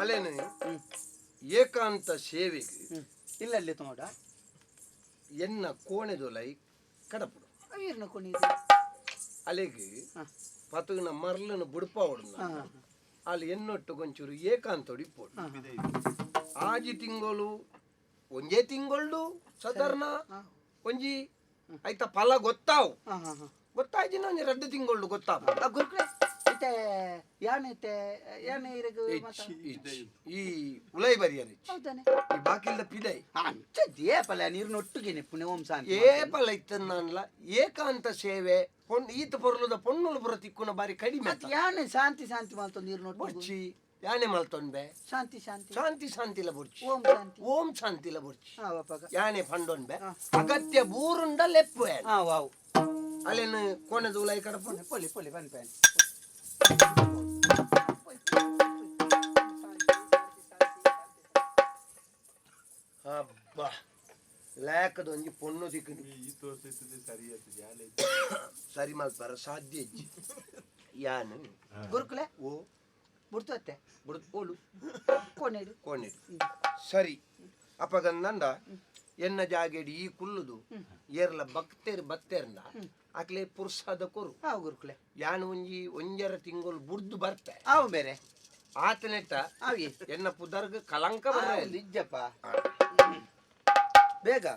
ಅಲೆನು ಏಕಾಂತ ಸೇವೆಗೆ ಇಲ್ಲಲ್ಲಿ ತೋಡ ಎನ್ನ ಕೋಣೆದೊಲೈ ಕಡಪುಡು. ಅವಿರ್ನ ಕೊಣಿದು? ಅಲೆಗ್ ಪತುನ ಮರ್ಲನ ಬುಡ್ಪ ಹೊಡ್ನ. ಅಲ್ಲಿ ಎನ್ನೊಟ್ಟು ಕೊಂಚೂರು ಏಕಾಂತೊಡು ಇಪ್ಪೊಡು. ಆಜಿ ತಿಂಗಳು, ಒಂಜೇ ತಿಂಗಳು ಸಾಧಾರಣ ಒಂಜಿ ಐತ ಫಲ ಗೊತ್ತಾವು. ಹಾ ಹಾ ಹಾ ಗೊತ್ತಾಯ್ತಿನ ಒಂಜಿ ರಡ್ಡು ತಿಂಗಳು ಗೊತ್ತಾವು. ಗುರುಕುಲೆ, ಇತ್ತೆ ಯಾನ್ ಇತ್ತೆ ಯಾನ್ ಇರೆಗ್ ಮಾತ ಈ ಉಲೈ ಬರಿಯರ್. ಹೌದಾನೆ? ಈ ಬಾಕಿಲ್ದ ಪಿದೈ. ಅಂಚ ದೇಪಲ ನೀರ್ನೊಟ್ಟಿಗೆ ನೆಪ್ಪುನೆ ಓಂ ಶಾಂತಿ. ಏಪಲ ಇತ್ತನ್ನಾನ್ಲ ಏಕಾಂತ ಸೇವೆ ಪೊಣ್ಣು ಈತ ಪೊರ್ಲುದ ಪೊಣ್ಣುಲು ಪುರ ತಿಕ್ಕುನ ಬಾರಿ ಕಡಿಮೆ. ಮತ್ತೆ ಯಾನ್ ಶಾಂತಿ ಶಾಂತಿ ಮಲ್ತೊಂದು ನೀರ್ನೊಟ್ಟಿಗೆ. ಬೊರ್ಚಿ, ಯಾನೆ ಮಲ್ತೊಂಬೆ. ಶಾಂತಿ ಶಾಂತಿ. ಶಾಂತಿ ಶಾಂತಿಲ ಬೊರ್ಚಿ. ಓಂ ಶಾಂತಿ. ಓಂ ಶಾಂತಿಲ ಬೊರ್ಚಿ. ಹಾ ಅಪ್ಪಗ. ಯಾನೆ ಫಂಡೊನ್ಬೆ, ಅಗತ್ಯ ಬೂರುಂಡ ಲೆಪ್ಪು. ಹಾ ವಾವ್. ಅಲ್ಲೇನು ಕೋಣೆದ ಉಲೈ ಕಡಪ. ಪೊಲಿ ಪೊಲಿ ಬನ್ ಪ್ಯಾನ್. ಅಬ್ಬಾ, ಲೇಕದ ಒಂಜಿ ಪೊಣ್ಣು ತಿಕ್ಕುಂಡು. ಸರಿ ಮಲ್ಪರ ಸಾಧ್ಯ ಇಜ್ಜಿ ಯಾನ್. ಗುರುಕುಲೆ. ಓ. ಬುಡ್ತತ್ತೆ. ಬುಡ್ದು ಪೋಲು. ಕೋಣೆಡು. ಕೋಣೆಡು ಸರಿ. ಅಪಗಂದಂಡ ಎನ್ನ ಜಾಗೆಡ್ ಈ ಕುಲ್ಲುದು ಏರ್ಲ ಭಕ್ತೇರ್ ಬತ್ತೇರ್ಂಡ ಅಕ್ಲೆ ಪುರ್ಸಾದ ಕೊರು. ಹಾ ಗುರುಕುಲೆ. ಯಾನ್ ಒಂಜಿ ಒಂಜರ ತಿಂಗಳು ಬುಡ್ದು ಬರ್ತೆ. ಆವು ಬೇರೆ. ಆತನೆಟ್ಟ ಆವಿ. ಎನ್ನ ಪುದರ್ಗ್ ಕಲಂಕ ಬರ್ರೆ. ಹೌದು, ಇಜ್ಜಪ್ಪ, ಬೇಗ.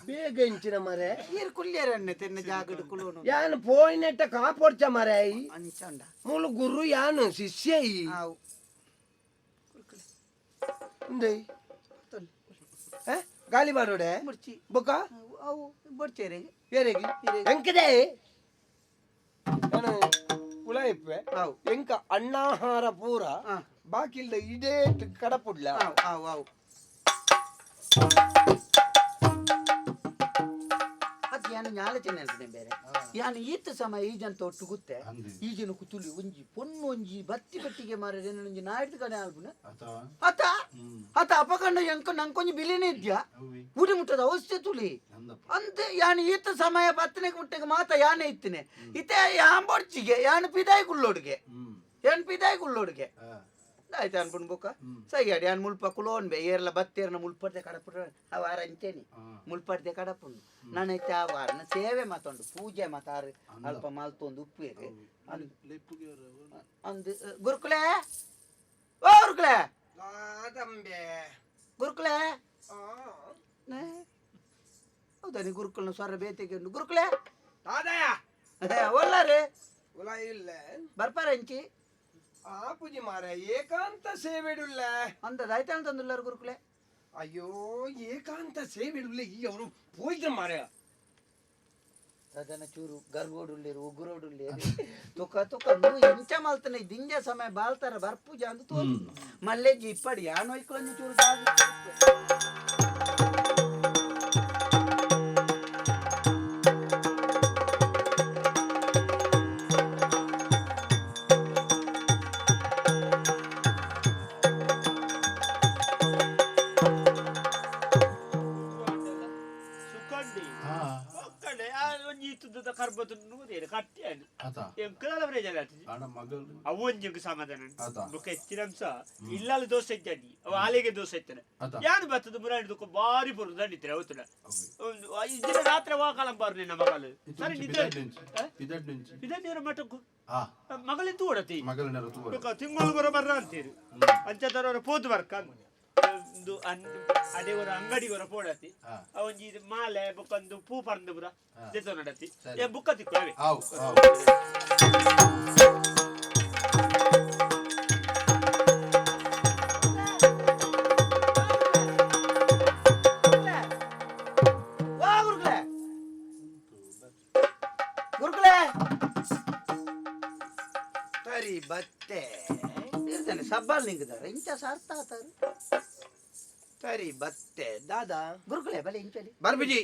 ಬೇಗ ಇಂಚಿನ ಮರೆ. ನೀರು ಕುಲ್ಯರನ್ನೆ ತೆನ್ನ ಜಾಗಡು ಕುಲೋನು. ಯಾನ್ ಪೋಯಿನೆಟ್ಟ ಕಾಪೊಡ್ಚ ಮರೆ. ಅಂಚಂಡ. ಮೂಲು ಗುರು ಯಾನು ಶಿಷ್ಯ ಈ. ಆವು. ಉಂದೈ. ಏ? ಗಾಲಿ ಬಾರೋಡೆ. ಮುರ್ಚಿ. ಬೊಕ್ಕ. ಅವು ಬೊಡ್ಚೇರೆ. ಬೇರೆಗೆ ಎಂಕದೆ ನಾನು ಉಲಾಯಿಪ್ಪೆ. ಆವು. ಎಂಕ ಅಣ್ಣಾಹಾರ ಪೂರ ಬಾಕಿಲ್ದ ಇಡೇ ಕಡಪುಡ್ಲ. ಆವು ಆವು ಆವು. ಅದು ಯಾನು ಜ್ಞಾನ ಚಿನ್ನ ಬೇರೆ ಯಾನು ಈತ ಸಮಯ ಈ ಜನ ತೊಟ್ಟು ಗುತ್ತೆ. ಈ ಜನ ಕುತುಲಿ ಒಂಜಿ ಪೊಣ್ಣು ಒಂಜಿ ಬತ್ತಿ ಬಟ್ಟಿಗೆ ಮಾರ ಒಂಜಿ ನಾಯ್ದು ಕಡೆ ಆಲ್ಬುನ ಅತ ಅತ ಅಪಕಂಡ ಎಂಕ ನಂಕೊಂಜಿ ಬಿಲಿನೇ ಇದ್ಯಾ ಊಟಿ ಮುಟ್ಟದ ಅವಸ್ಥೆ ತುಲಿ ಅಂತ. ಯಾನು ಈತ ಸಮಯ ಪತ್ತನೆಗೆ ಮುಟ್ಟೆಗೆ ಮಾತ ಯಾನೆ ಇತ್ತಿನಿ ಇತ್ತೆ ಯಾನ್ ಬೊಡ್ಚಿಗೆ ಯಾನು ಪಿದಾಯಿ ಕುಳ್ಳೋಡ್ಗೆ, ಯಾನ್ ಪಿದಾಯಿ ಕುಳ್ಳೋಡ್ಗೆ ಆಯ್ತು ಅನ್ಪುಂಡು. ಬೊಕ್ಕ ಸೈ ಅಡಿ ಯಾನ್ ಮುಲ್ಪ ಕುಲೋನ್ ಬೆ. ಏರ್ಲ ಬತ್ತೇರ್ನ ಮುಲ್ಪರ್ದೆ ಕಡಪುಡ. ಆ ವಾರ ಅಂಚೇನಿ ಮುಲ್ಪರ್ದೆ ಕಡಪುಂಡು. ನಾನು ಆ ವಾರನ ಸೇವೆ ಮಾತೊಂಡು ಪೂಜೆ ಮಾತಾರು ಅಲ್ಪ ಮಲ್ತೊಂದು ಉಪ್ಪು ಅಂದು. ಗುರುಕುಲೆ, ಓ ಗುರುಕುಲೆ. ತಂಬೆ. ಗುರುಕುಲೆ. ಹೌದಾ, ನೀ ಗುರುಕುಲ್ನ ಸ್ವರ ಬೇತೆಗೆ ಉಂಡು. ಗುರುಕುಲೆ. ದಾದಯ. ಒಲ್ಲಾರೆ. ಉಲಾಯಿ ಇಲ್ಲ. ಬರ್ಪಾರ ಅಂಚಿ. ಆ ಪೂಜೆ ಮಾರ ಏಕಾಂತ ಸೇವೆಡುಲ್ಲ. ಅಂದದ ಆಯ್ತಾ ಅಂತಂದುಲ್ಲಾರು ಗುರುಕುಲೆ. ಅಯ್ಯೋ, ಏಕಾಂತ ಸೇವೆಡುಲ್ಲ. ಈ ಅವರು ಪೋಯ್ದ್ರ ಮಾರ. ಸದನ ಚೂರು ಗರ್ಗೋಡುಲ್ಲೇರು ಉಗ್ರೋಡುಲ್ಲೇರು ತುಕ ತುಕ నువ్వు ಇಂಚ ಮಲ್ತನೆ ದಿಂಜ ಸಮಯ ಬಾಲ್ತಾರ ಬರ್ಪೂಜ ಅಂದು ತೋಜು ಮಲ್ಲೆಜ್ಜಿ ಇಪ್ಪಡಿ ಯಾನೊಯ್ಕೊಂಜಿ ಚೂರು ಜಾಗ್ರತೆ. ಸುಖಂಡಿ ಒಕ್ಕಡೆ ಆ ಒಂಜಿ ಇತ್ತದ ಕರ್ಬತ್ತು ನೂದೇನು ಕಟ್ಟಿಯಾನು. ಅತ. ಎಂಕಲ ಪ್ರಯೋಜನ ಆತಿಜಿ. ಆಡ ಮಗಳು. ಅವು ಒಂಜಿಂಗ್ ಸಮಾಧಾನ. ಅತ. ಬೊಕ್ಕ ಹೆಚ್ಚಿನಂಶ ಇಲ್ಲಾಲು ದೋಸೆ ಇದ್ದಾನಿ ಅವು ಆಲೆಗೆ ದೋಸೆ ಇತ್ತನೆ. ಅತ. ಯಾನು ಬತ್ತದ ಮುರಾಣಿ ದುಕ್ಕ ಬಾರಿ ಪೊರು ದಂಡಿತ್ರೆ ಅವತ್ತುಡ ಇದ್ದಿನ ರಾತ್ರಿ ವಾ ಕಾಲಂ ಬಾರು ನಿನ್ನ ಮಗಲು ಸರಿ ನಿದ್ರೆ. ಪಿದಡ್ నుంచి. ಇದನ್ನ ಮಠಕ್ಕೂ ಆ ಮಗಳಿಂದ ಓಡತಿ. ಮಗಳನ್ನ ತೂವರ. ಬೊಕ್ಕ ತಿಂಗಳು ಬರೋ ಬರ್ರ ಅಂತೀರಿ ಅಂಚ ತರೋರ ಪೋತು ಬರ್ಕ ಒಂದು ಅದೇ ಹೊರ ಅಂಗಡಿ ಹೊರ ಪೋಡತಿ. ಒಂಜಿ ಇದು ಮಾಲೆ ಬೊಕ್ಕೊಂದು ಪೂ ಪರ್ದು ಪುರ ದೆತ್ತೊ ನಡತಿ. ಸರಿ. ಏ ಬುಕ್ಕ ತಿಕ್ಕು ಅವೇ. ಆವು ಆವು. ವಾ ಗುರುಕುಲೆ, ಗುರುಕುಲೆ. ಸರಿ ಬತ್ತೆ. ಇರ್ತಾನೆ ಸಬ್ಬಾಲ್ ನಿಂಗದಾರ ಇಂಚ ಸಾರ್ಥ ಆತಾರು. ಸರಿ ಬತ್ತೆ ದಾದಾ. ಗುರುಕುಲೆ, ಬಲೆ ಇಂಚಲಿ. ಬರ್ಬಿಜಿ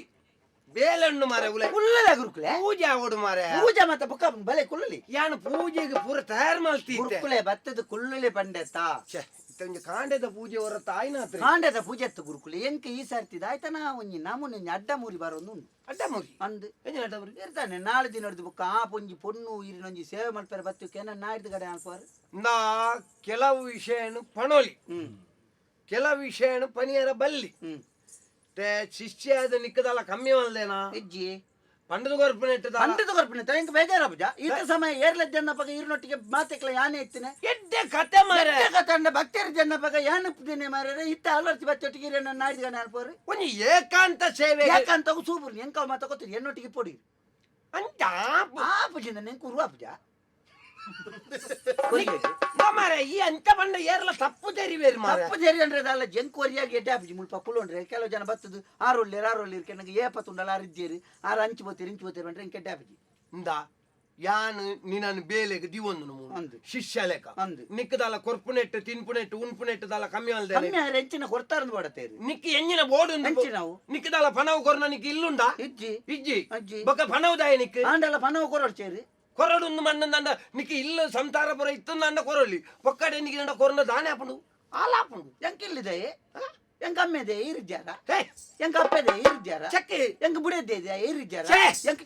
ಬೇಲಣ್ಣು ಮಾರೆ ಉಲೆ. ಕುಲ್ಲಲ ಗುರುಕುಲೆ. ಪೂಜೆ ಆವಡು ಮಾರೆ. ಪೂಜೆ ಮತ್ತೆ ಬುಕ್ಕ ಬಲೆ ಕುಲ್ಲಲಿ. ಯಾನು ಪೂಜೆಗೆ ಪೂರ ತಯಾರು ಮಾಡ್ತಿದ್ದೆ. ಗುರುಕುಲೆ, ಬತ್ತದ ಕುಲ್ಲಲಿ ಪಂಡೆತ್ತ. ಛೆ, ಇತ್ತೆ ಒಂಜಿ ಕಾಂಡೆದ ಪೂಜೆ ಹೊರ ತಾಯಿನಾತ್ರಿ. ಕಾಂಡದ ಪೂಜೆ ಅತ್ತು ಗುರುಕುಲು, ಎಂಕ್ ಈ ಸರ್ತಿದ ಆಯ್ತನ ಒಂಜಿ ನಮೂನೆ ಒಂಜಿ ಅಡ್ಡ ಮೂರಿ ಬರೋದು ಉಂಡು. ಅಡ್ಡ ಮೂರಿ? ಅಂದ್. ಎಂಜಿನ ಅಡ್ಡ ಮೂರಿ? ಇರ್ತಾನೆ ನಾಳೆ ದಿನಡ್ದು ಬುಕ್ಕ ಆ ಪೊಂಜಿ ಪೊಣ್ಣು ಇರಿನೊಂಜಿ ಸೇವೆ ಮಲ್ಪೆರೆ ಬತ್ತಿಕ್ಕೆ ನಾಯ್ದು ಕಡೆ ಅನ್ಪಾರು. ನಾ ಕೆಲವು ವಿಷಯನು ಪಣೋಲಿ, ಕೆಲವು ವಿಷಯನು ಪನಿಯರ ಬಲ್ಲಿ. ते ಶಿಷ್ಯಾದ ನಿಕ್ಕದಲ್ಲ ಕಮ್ಮಿ ಮಲ್ದೇನಾ? ಇಜ್ಜಿ. ಪಂಡದ ಕೊರ್ಪುನ ಇಟ್ಟದ. ಪಂಡದ ಕೊರ್ಪಿನ ಎಂಕ್ ಬೇಜಾರಪುಜ. ಈತ ಸಮಯ ಏರ್ಲ ಜನ್ನಪಗ ಇರ್ನೊಟ್ಟಿಗೆ ಮಾತೆಕ್ಲ ಯಾನೆ ಇತ್ತಿನ. ಎಡ್ಡೆ ಕತೆ ಮಾರೆ. ತಂಡ ಭಕ್ತರ ಜನ್ನಪಗ ಯಾನ ಪುದಿನೆ ಮಾರ್ರೆ. ಇತ್ತ ಅಲರ್ತಿ ಬಚ್ಚೊಟ್ಟಿಗೆ ಇರೇನ ನಾಯ್ದು ಗಣ ಅನ್ಪಾರು. ಒಂಜಿ ಏಕಾಂತ ಸೇವೆ. ಯಾಕಂತ ಸೂಪರ್ ಎಂಕ ಮಾತ ಗೊತ್ತಿರಿ ಎನ್ನೊಟ್ಟಿಗೆ ಪೊಡಿ. ಅಂಚ? ಆ ಪೂಜೆ ನೆಂಕು ಉರುವ ಪೂಜಾ. ಮಾರೆ, ಈ ಅಂಚ ಪಂಡ ಏರ್ಲ ತಪ್ಪು ತೆರಿವೇರು ಮಾರೆ. ತಪ್ಪು ಸರಿ ಅಂದ್ರೆ ಅದಲ್ಲ, ಜಂಕ್ ಒರಿಯಾಗಿ ಎಡ್ಡೆ ಆಪುಜಿ. ಮುಲ್ಪ ಕುಲ್ಲೊಂಡ್ರೆ ಕೆಲವು ಜನ ಬತ್ತದು ಆರೊಳ್ಳಿರು ಆರೊಳ್ಳಿರು ಕೆನಗೆ ಏಪ ತುಂಡಲ್ಲ ಆರು ಇದ್ದೀರಿ ಆರು ಅಂಚು ಬೋತೀರಿ ಇಂಚು ಬೋತೀರಿ ಅಂದ್ರೆ ಎಂಕ್ ಎಡ್ಡೆ ಆಪುಜಿ. ಇಂದ ಯಾನ್ ನಿನ್ನನ್ನು ಬೇಲೆಗೆ ದಿವೊಂದು ಅಂದು. ಶಿಷ್ಯ ಲೆಕ್ಕ. ಅಂದು. ನಿಕ್ಕದಲ್ಲ ಕೊರ್ಪುನೆಟ್ಟು ತಿನ್ಪುನೆಟ್ಟು ಉಣ್ಪುನೆಟ್ಟು ದಲ್ಲ ಕಮ್ಮಿ ಅಲ್ದೆ. ಕಮ್ಮಿ ಆದ್ರೆ ಹೆಂಚಿನ ಕೊಡ್ತಾರಂದು ಬಾಡತೇರಿ. ನಿಕ್ಕ ಎಂಜಿನ ಬೋರ್ಡ್. ಎಂಚಿನವು? ನಿಕ್ಕದಲ್ಲ ಪನವು ಕೊರ್ನ ನಿಕ್ಕ ಇಲ್ಲುಂಡ? ಇಜ್ಜಿ. ಇಜ್ಜಿ? ಅಜ್ಜಿ. ಬೊಕ್ಕ ಪನವುದಾಯ ನಿಕ್? ಆಂಡಲ ಪನವು ಕೊರೊಡ್ಚೇರಿ. ಕೊರಡುಂದು ಮಣ್ಣಂದಂಡ ನಿಕ್ಕ ಇಲ್ಲ ಸಂಸಾರ ಪುರ ಇತ್ತಂದಂಡ ಕೊರೊಲಿ ಪೊಕ್ಕಡೆ ನಿಕ್ಕ ನಂಡ ಕೊರನ ದಾನೆ ಆಪುಂಡು ಆಲಾಪುಂಡು. ಎಂಕಿಲ್ಲಿದೆ ಎಂಕ ಅಮ್ಮೆದೆ ಇರಿದ್ಯಾರ? ಹೇ! ಎಂಕ ಅಪ್ಪೆದೆ ಇರಿದ್ಯಾರ? ಚಕ್ಕೆ. ಎಂಕ ಬುಡೆದೆ ಇರಿದ್ಯಾರ? ಛೇ! ಎಂಕ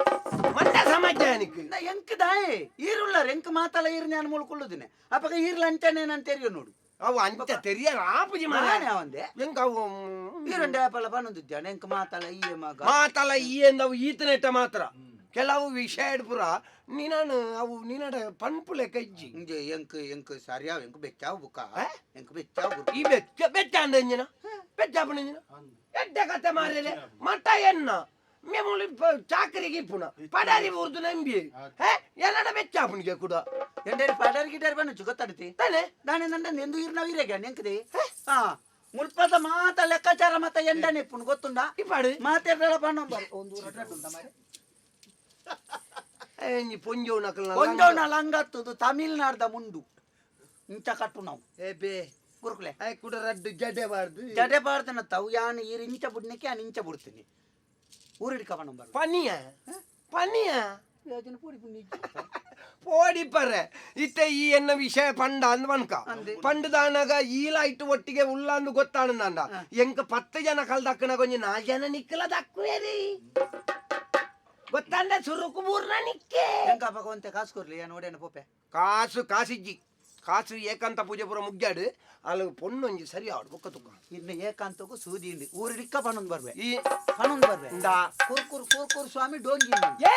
ಮಂಡ ಸಮಾಜ ನಿಕ್. ನಾ ಎಂಕ್ ದಾಯೆ ಈರುಳ್ಳಾರ ಎಂಕ್ ಮಾತಲ್ಲ ಈರ್ ನಾನು ಮುಳ್ಕೊಳ್ಳುದಿನಿ ಅಪಗ ಈರ್ಲ ಅಂಚನೆ ನಾನು ತೆರಿಯೋ ನೋಡು. ಅವು ಅಂಚ ತೆರಿಯರ ಆಪುಜಿ ಮಾರೆ. ನಾನೇ ಅವಂದೆ. ಎಂಕ ಅವು? ಈರುಂಡೆ ಆಪಲ ಬನ್ನೊಂದಿದ್ದಾನೆ ಎಂಕ್ ಮಾತಲ್ಲ ಈಯೆ ಮಗ. ಮಾತಲ್ಲ ಈ ಎಂದವು ಈತನೆಟ್ಟ ಮಾತ್ರ ಕೆಲವು ವಿಷಯ ಪುರ ನಿನನು ಅವು ನಿನ್ನಡ ಪನ್ಪು ಲೆಕ್ಕ ಇಜ್ಜಿ. ಇಂಜೆ ಎಂಕ್ ಎಂಕ್ ಸರಿಯಾವ್ ಎಂಕ್ ಬೆಚ್ಚಾವ್ ಬುಕ್ಕ ಎಂಕ್ ಬೆಚ್ಚಾವ್ ಗುರು. ಈ ಬೆಚ್ಚ ಬೆಚ್ಚ ಅಂದ ಇಂಜಿನ ಬೆಚ್ಚ ಆಪುನ ಇಂಜಿನ ಎಡ್ಡೆ ಕತೆ ಮಾರೇಲೆ ಮಟ್ಟ ಎನ್ನ ಮೇಮೂಲಿ ಚಾಕರಿಗೆ ಇಪ್ಪುನ ಪಡಾರಿ ಊರ್ದು ನಂಬಿ ಹೇ ಎನ್ನಡ ಬೆಚ್ಚ ಆಪುನಿಗೆ ಕೂಡ. ಎಂಡೇರಿ ಪಡಾರಿ ಗಿಡಾರಿ ಬನ್ನೊಂಚು ಗೊತ್ತಾಡ್ತಿ. ತಾನೆ. ದಾನೆ ನಂಡ ಎಂದು ಈರ್ನ ವೀರಗೆ ಎಂಕದೆ ಹಾ ಮುಲ್ಪದ ಮಾತ ಲೆಕ್ಕಾಚಾರ ಮಾತ ಎಂಡನೆ ಇಪ್ಪುನು ಗೊತ್ತುಂಡ. ಇಪ್ಪಾಡು. ಮಾತೆರ್ದಳ ಬಣ್ಣ ಒಂದು ರಡ್ಡ ಉಂಟ ಮಾರೆ. ಇಂಜಿ ಪೊಂಜೋವು ನಕಲ್ನ. ಒಂಜೋನ ಲಂಗತ್ತದು ತಮಿಳ್ನಾಡ್ದ ಮುಂಡು ಇಂಚ ಕಟ್ಟು ನಾವು. ಏ ಬೇ. ಗುರುಕುಲೆ. I ಕೂಡ ರಡ್ಡು ಜಡೆ ಬಾರ್ದು. ಜಡೆ ಬಾರ್ದನ ತಾವು ಯಾನ್ ಈರ್ ಇಂಚ ಬುಡ್ನಕ್ಕೆ ಯಾನ್ ಇಂಚ ಬುಡ್ತೀನಿ ಊರಿಡ್ಕ ಬಣ್ಣ ಬರ. ಪನಿಯ ಪನಿಯ. ಯೋಜನೆ ಪೂಡಿ ಪುಣ್ಯ. ಪೋಡಿಪರೆ ಇತ್ತೆ ಈ ಎನ್ನ ವಿಷಯ ಪಂಡ ಅಂದ್ ಮನ್ಕ ಪಂಡದಾನಾಗ ಈಲ ಇಟ್ಟು ಒಟ್ಟಿಗೆ ಉಳ್ಳಂದು ಗೊತ್ತಾನಂದ ಎಂಕ 10 ಜನ ಕಲ್ದಕ್ಕನ ಕೊಂಜಿ 4 ಜನ ನಿಕ್ಕಲ ದಕ್ಕುವೇರಿ ಗೊತ್ತಂಡ ಸುರುಕು ಬೂರ್ನ ನಿಕ್ಕೆ. ಎಂಕ ಭಗವಂತ ಕಾಸು ಕೊರ್ಲಿ ಯಾನ್ ಓಡೇನ ಪೋಪೆ. ಕಾಸು ಕಾಸಿಜ್ಜಿ ಕಾಸು ಏಕಾಂತ ಪೂಜೆ ಪೂರ ಮುಗ್ಯಾಡು ಅಲ್ಲಿ ಪೊಣ್ಣೊಂಜಿ ಸರಿ ಆಡು ಬೊಕ್ಕ ತುಕ್ಕ. ಇನ್ನು ಏಕಾಂತಕ್ಕೂ ಸೂದಿ ಇಂದು ಊರಿಡಿಕ್ಕ ಪಣೊಂದು ಬರ್ವೆ. ಈ ಪಣೊಂದು ಬರ್ವೆ. ಇಂದಾ. ಕುರ್ ಕುರ್ ಕುರ್ ಕುರ್ ಸ್ವಾಮಿ ಡೋಂಗಿ. ಏ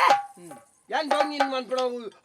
ಯಾನ್ ಡೊಂಗಿನ್ ಮನ್ಪುಣ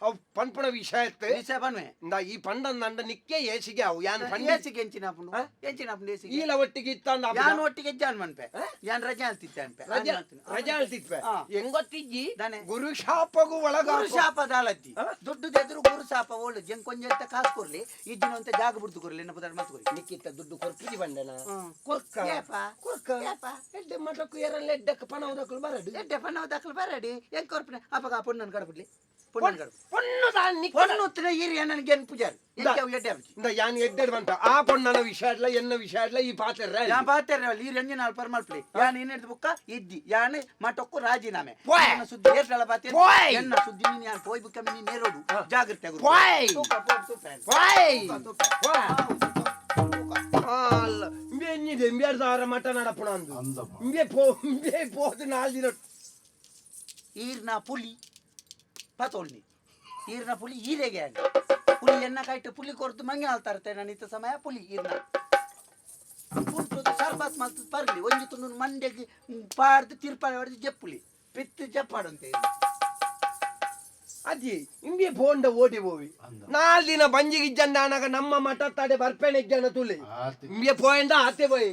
ಅವು ಪನ್ಪುಣ ವಿಷಯ ಇತ್ತು. ವಿಷಯ ಪನ್ವೆ. ಇಂದ ಈ ಪಂಡಂದಂಡ ನಿಕ್ಕೆ ಏಸಿಗೆ ಅವು ಯಾನ್ ಪಂಡ. ಏಸಿಗೆ ಎಂಚಿನ ಆಪುಂಡು ಎಂಚಿನ ಆಪುಂಡು ಏಸಿಗೆ? ಈಲ ಒಟ್ಟಿಗೆ ಇತ್ತಂದ. ಯಾನ್ ಒಟ್ಟಿಗೆ ಜಾನ್ ಮನ್ಪೆ ಯಾನ್ ರಜೆ ಅಲ್ತಿತ್ತೆ ಅನ್ಪೆ. ರಜೆ ರಜೆ ಅಲ್ತಿತ್ವೆ. ಹಾ. ಹೆಂಗೊತ್ತಿಜ್ಜಿ? ದಾನೆ? ಗುರು ಶಾಪಗೂ ಒಳಗ. ಗುರು ಶಾಪ ದಾಲತ್ತಿ ದುಡ್ಡು ದೆದ್ರು ಗುರು ಶಾಪ ಓಳು ಜಂಗ್ ಕೊಂಜಂತ ಕಾಸು ಕೊರ್ಲಿ ಇಜ್ಜಿನ ಅಂತ ಜಾಗ ಬಿಡ್ದು ಕೊರ್ಲಿ ಎನ್ನ ಪುದಾರ್ ಮಲ್ತು ಕೊರ್ಲಿ. ನಿಕ್ಕಿತ್ತ ದುಡ್ಡು ಕೊರ್ಪಿದಿ ಬಂಡೆನ? ಹ್ಮ್. ಕೊರ್ಕ. ಏಪ? ಕೊರ್ಕ. ಏಪ? ಎಡ್ಡೆ ಮಠಕ್ಕೂ ಎರಲ್ಲ ಎಡ್ಡಕ್ಕ ಪಣವದಕ್ಕಲು ಬರಡು. ಎಡ್ಡೆ ಪಣ್ಣವ ದಾಖಲು ಬರಡಿ ಹೆಂಗ್ ಕೊರ್ಪಿನ ಅಪಗ ಆ ಪೊಣ್ಣನ್ ಕಡಬಿಡ್ಲಿ ಪೊಣ್ಣನ್ ಕಡಬು. ಪೊಣ್ಣು ದಾನ್ ನಿಕ್ಕ. ಪೊಣ್ಣು ಉತ್ತಿನ ಈರಿ ನನಗೆ ಏನ್ ಪೂಜಾರಿ ಎಂಕೆ ಅವು ಎಡ್ಡೆ ಆಪುಜಿ. ಇಂದ ಯಾನ್ ಎಡ್ಡೆಡ್ ಬಂತ ಆ ಪೊಣ್ಣನ ವಿಷಯ ಇಡ್ಲ ಎನ್ನ ವಿಷಯ ಇಡ್ಲ ಈ ಪಾತ್ರ. ಯಾನ್ ಪಾತೆರ್ರೆ ಅವಳು ಈರ್ ಎಂಜಿನ ಅಲ್ಪ ಮಲ್ಪಲಿ ಯಾನ್ ಇನ್ನೆಡ್ದು ಬುಕ್ಕ ಇದ್ದಿ ಯಾನ್ ಮಠಕ್ಕೂ ರಾಜೀನಾಮೆ. ಪೋಯ್. ಎನ್ನ ಸುದ್ದಿ ಏರ್ದಳ ಪಾತೆ. ಪೋಯ್. ಎನ್ನ ಸುದ್ದಿ ನೀನ್ ಯಾನ್ ಪೋಯ್ ಬುಕ್ಕ ನೀನ್ ನೇರೋಡು ಜಾಗ್ರತೆ ಗುರು. ಪೋಯ್. ತೂಕ, ಪೋಯ್, ತೂಕ. ಪೋಯ್. ತೂಕ, ತೂಕ. ಪೋಯ್. ತೂಕ. ಅಲ್ಲ ಇಂಬೆ ಎನ್ನಿದೆ ಇಂಬೆ ಮಠ ನಡಪುಣ ಅಂದು. ಅಂದಪ್ಪ. ಇಂಬೆ ಪೋ ಇಂಬೆ ಪೋದು 4 ದಿನ. ಈರ್ನ ಪುಲಿ ಪತೋಳ್ನಿ ಈರ್ನ ಪುಲಿ ಈರೆಗೆ ಆಂಡ್. ಪುಲಿ ಎನ್ನ ಕಾಯ್ತು ಪುಲಿ ಕೊರ್ದು ಮಂಗೆ ಆಲ್ತಾರತೆ ನಾನು ಇತ್ತ ಸಮಯ ಪುಲಿ ಈರ್ನ ಪುಂಟು ಸರ್ಬತ್ ಮಲ್ತು ಪರ್ಲಿ ಒಂಜಿ ತುಂಡು ಮಂಡೆಗೆ ಪಾಡ್ದು ತಿರ್ಪಾಡೆ ಹೊಡೆದು ಜಪ್ಪುಲಿ ಪಿತ್ತು ಜಪ್ಪಾಡುಂತೆ. ಅದಿ ಇಂಬೆ ಪೋಂಡ ಓಡಿ ಹೋವಿ. ಅಂದ. 4 ದಿನ ಬಂಜಿಗೆ ಇಜ್ಜಂಡ ಆನಾಗ ನಮ್ಮ ಮಠ ತಾಡೆ ಬರ್ಪೇಣೆ ಇಜ್ಜನ ತುಲಿ. ಆತಿ. ಇಂಬೆ ಪೋಯಂಡ ಆತೆ ಪೋಯಿ.